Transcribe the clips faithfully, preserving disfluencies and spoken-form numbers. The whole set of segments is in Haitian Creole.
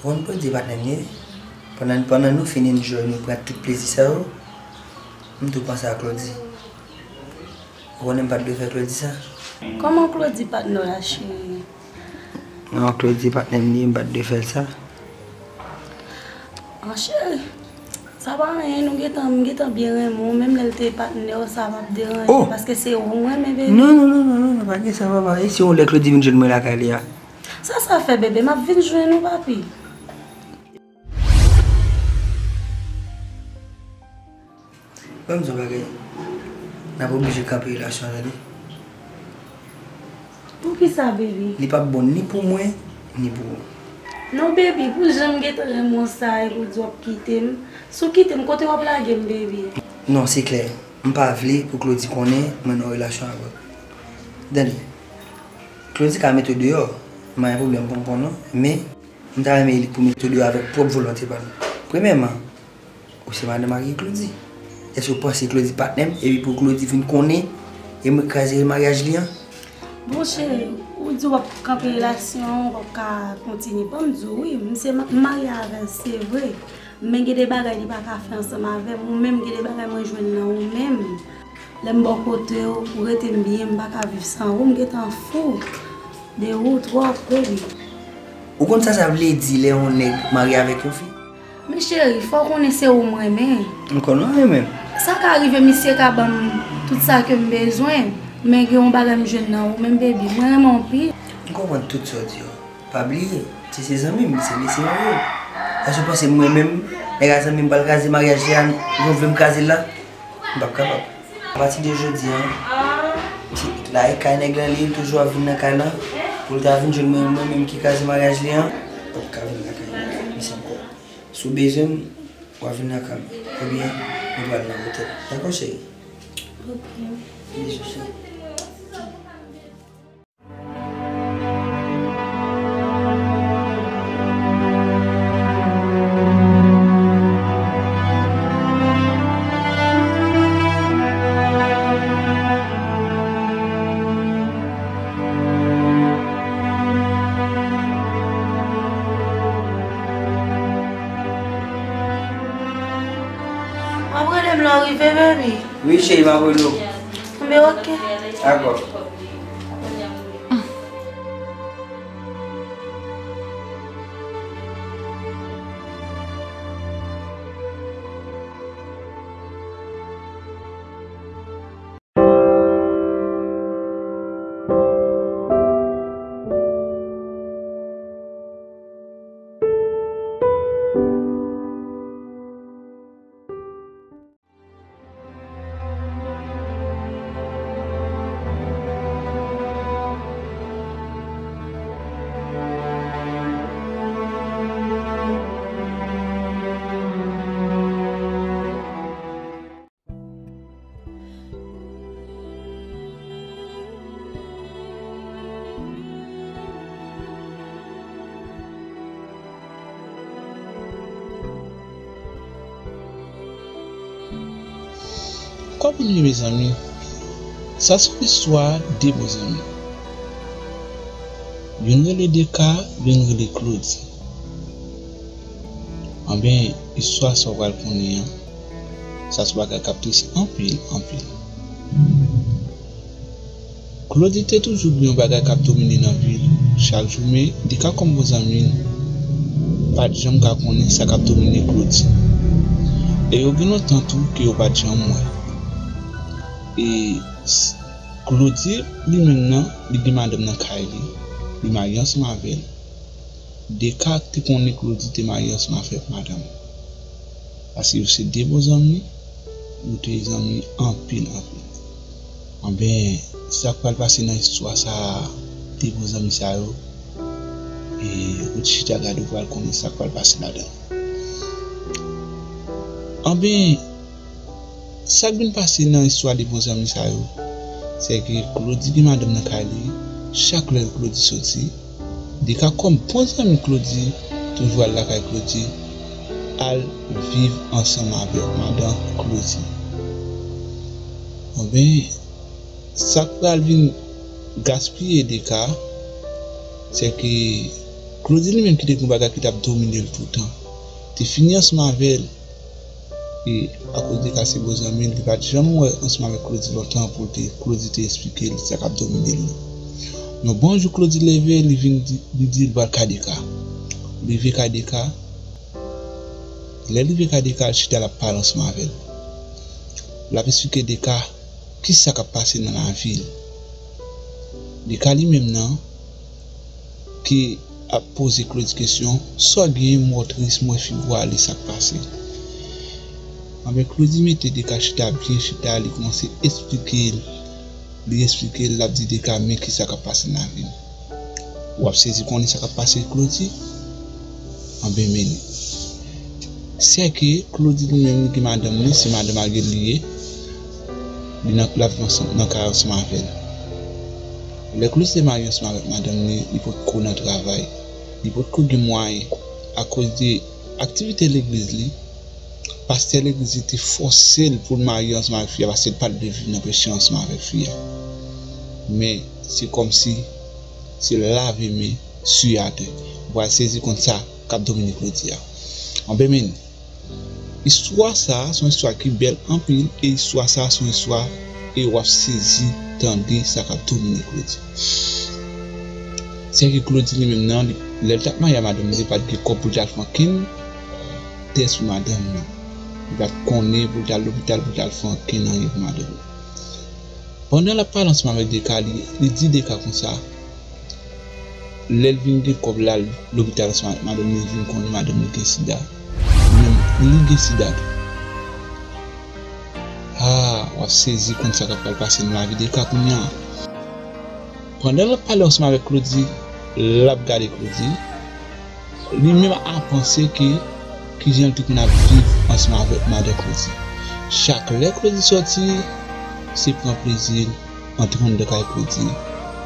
Ou konn Claudy patnè m ye? Pandan, pandan nou fin enjoy, nou pran tout plezi sa yo, m tou panse a Claudy. Ou konnen m pa t dwe fè Claudy sa. Kòman Claudy patnè w la, cheri? Non, Claudy patnè m li, m pa t dwe fè l sa. An, cheri, sa pa anyen, nou gentan, m gentan byen renmen w, menm lè l te patnè w, sa p ap deranje, paske se ou m renmen, baby. Non, non, non, non, non, non, pa gen sa, papa. E si yon lè Claudy vin jwenn mwen lakay li a? Sa sa fè, bebe? M ap vin jwenn ou, papi. Ban m di yon bagay. N ap oblije kanpe relasyon an, tande. Poukisa, baby? Li p ap bon ni pou mwen, ni pou ou. Non, baby, pou jan m gentan renmen w sa, epi w di w ap kite m. Si w kite m, kote w ap lage m, baby? Non, se klè. M pa vle pou Claudy konnen mwen nan yon relasyon avè w. Tande. Claudy ka mete w deyò. M pa gen pwoblèm, m pran kont non. Men, m ta renmen li pou mete w deyò avèk pwòp volonte pa l. Premyèman, ou se madan marye Claudy. Èske w panse Claudy patnè m, epi pou Claudy vin konnen, e mwen kraze maryaj li an? Bon, cheri, ou di w ap kanpe relasyon an, w ap ka kontinye. Ban m di w, wi, m se ma-, m marye avè l, se vre. Men gen de bagay li pa ka fè ansanm avè m. Ou menm, gen de bagay mwen jwenn nan ou menm. Lè m bò kote w, ou rete m byen, m pa ka viv san ou. M gentan fou de ou twòp, baby. Ou konn sa sa vle di lè yon nèg marye avèk yon fi? Men cheri, fò w konnen se ou m renmen. M konn w renmen m. Sa ka rive misye ka ban m tout sa ke m bezwen, men gen yon bagay m jwenn nan ou menm, baby. Mwen renmen w anpil. M konprann tout sa w di yo. Pa bliye, se, se zanmi m, se mesye marye l. Èske w panse mwen menm, nèg a zanmi m pral kraze maryaj li a, jan w vle m kraze l la? M p ap kapab. Apati de jodi a, misye kite kay nèg lan, li toujou ap vin nan kay lan. Pou l ta vin jwenn mwen, mwen menm ki kraze maryaj li an, l p ap ka vin lakay mwen, misye ankò. Si w bezwen m, w a vin lakay mwen. Oubyen, nou pral nan otèl. Dakò, cheri? Ok. Bizou, cheri. W ap rele m lè w rive, baby? Wi, cheri, m ap rele w. Enben, ok. Dakò. Konprann li, mezanmi, sa se yon istwa de bon zanmi. Youn rele Deka, youn rele Claudy. Anben, istwa sa w pral konnen an, sa se bagay k ap tris anpil, anpil. Claudy te toujou gen yon bagay k ap domine nan vi l chak jou, men Deka kòm bon zanmi l, pa t janm ka konnen sa k ap domine Claudy. E yo gen lontan tou ke yo pa t janm wè. E s-, Claudy, li menm nan, li gen madanm nan kay li, li marye ansanm avè l. Deka te konnen Claudy te marye ansanm avèk madanm. Paske yo se de bon zanmi, yo te zanmi anpil, anpil. Anben, sa k pral pase nan istwa sa a, de bon zanmi sa yo, e ou t chita gade, ou pral konnen sa k pral pase ladan. Anben, sa k vin pase nan istwa de bon zanmi sa yo, se ke Claudy gen madanm nan kay li, chak lè Claudy soti, Deka kòm bon zanmi Claudy, toujou al lakay Claudy, al viv ansanm avèk madanm Claudy. Anben, sa k pral vin gaspiye Deka, se ke Claudy li menm ki te gen yon bagay ki t ap domine l toutan, te fini ansanm avè l. E akoz Deka se bon zanmi l, li pa t janm wè ansanm avèk Claudy lontan pou l te, Claudy te eksplike l sa k ap domine l lan. Yon bon jou Claudy leve, li vin di, li di l pral kay Deka. Li rive kay Deka. Lè l rive kay Deka, l chita, l ap pale ansanm avè l. L ap eksplike Deka kisa k ap pase nan lavi l. Deka li menm nan, ki ap poze Claudy kesyon, sa w gen, mò tris, mwen figwa li, sa k pase? Anben, Claudy mete Deka chita byen chita, li kòmanse eksplike l, li eksplike l, l ap di Deka, men kisa k ap pase nan lavi m. W ap sezi konnen sa k ap pase Claudy? Anben, men li. Sèke Claudy li menm li gen madanm li, se madanm a li ye. Li nan, l ap viv ansanm, nan kay ansanm avè l. Lè Claudy te marye ansanm avèk madanm li, li potko nan travay. Li potko gen mwayen akoz de aktivite legliz li. Pastè legliz li te fòse l pou l marye ansanm avèk fi a paske l pa t vle viv nan peche ansanm avèk fi a. Men, se kòmsi se lave men, siye atè. W pral sezi konn sa k ap domine Claudy a. Anben, men, istwa sa a se yon istwa ki bèl anpil, e istwa sa a se yon istwa, e w ap sezi tande sa k ap domine Claudy. Sèke Claudy li menm nan, li, lè l t ap marye a madanm li, li pa t gen kòb pou l t al fè ankenn tès pou madanm li. Li pa t konnen pou l t al lopital, pou l t al fè ankenn anyen pou madanm li. Pandan l ap pale ansanm avèk Deka, li, li di Deka konsa, lè l vin gen kòb l al lopital ansanm avèk madanm li, li vin konnen madanm li gen sida. Li menm, li gen sida tou. Ah, w ap sezi konn sa k ap pral pase nan lavi Deka kounye a. Pandan l ap pale ansanm avèk Claudy, l ap gade Claudy, li menm ap panse ke kijan l te konn ap viv ansanm avèk madan Claudy. Chak lè Claudy sòti, se pran plezi l antre anndan kay Claudy,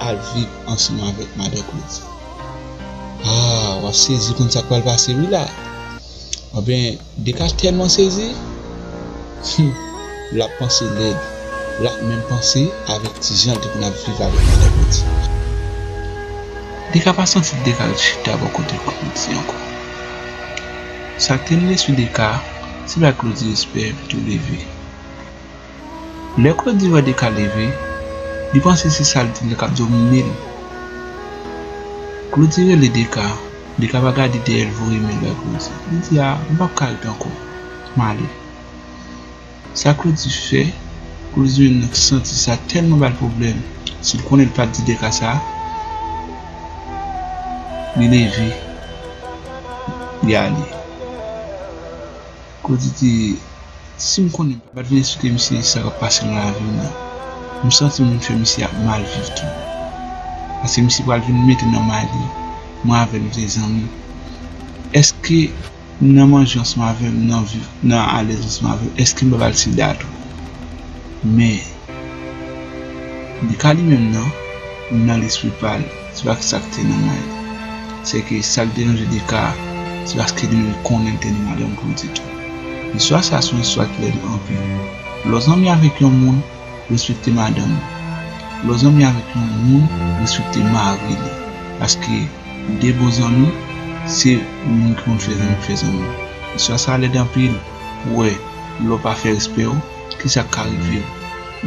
al viv ansanm avèk madan Claudy. Ah, w ap sezi konn sa k pral pase wi la. Anben, Deka tèlman sezi, hmm, l ap panse lèd. L ap menm panse avèk ti jan l te konn ap viv avèk madan Claudy. Deka pa santi Deka chita bò kote Claudy ankò. Sa k te nan lespri Deka, se bay Claudy respè epi tou leve. Lè Claudy wè Deka leve, li panse se sa l di l k ap domine l. Claudy rele Deka, Deka pa gade dèyè l, voye men l bay Claudy. Li di, "A, m p ap ka rete ankò, m ale." Sa Claudy fè, Claudy menm nan santi sa tèlman ba l pwoblèm. Si l konnen l pa t di Deka sa, li leve, li ale. Claudy di, "Si m konnen, m pa t vin eksplike misye sa k ap pase nan lavi m nan. M santi m vin fè misye ap mal viv tou. Paske misye pral vin mete nan may li, mwen avè l nou se zanmi. Èske nan manje ansanm avè m, nan viv, nan alèz ansanm avè m, èske m pa ba l sida tou?" Men, Deka li menm nan, nan lespri pa l, se pa sa k te nan may li. Sèke sa k deranje Deka, se paske li menm li konnen l te ni madanm Claudy tou. Istwa sa a se yon istwa ki lèd anpil. Lè w zanmi avèk yon moun, respekte madanm li. Lè w zanmi avèk yon moun, respekte mari li. Paske de bon zanmi, se moun ki konn fè zanmi k fè zanmi. Istwa sa a lèd anpil. Ou wè, lè w pa fè respè w, kisa k ka rive w?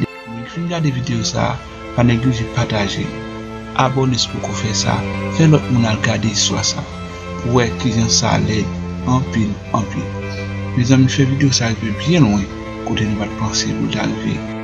Depi w fin gade videyo sa a, pa neglije pataje l. Abòne si w poko fè sa, fè lòt moun al gade istwa sa a pou w wè kijan sa lèd anpil, anpil. Mezanmi, fè videyo sa a rive byen lwen kote nou pa t panse pou l ta rive.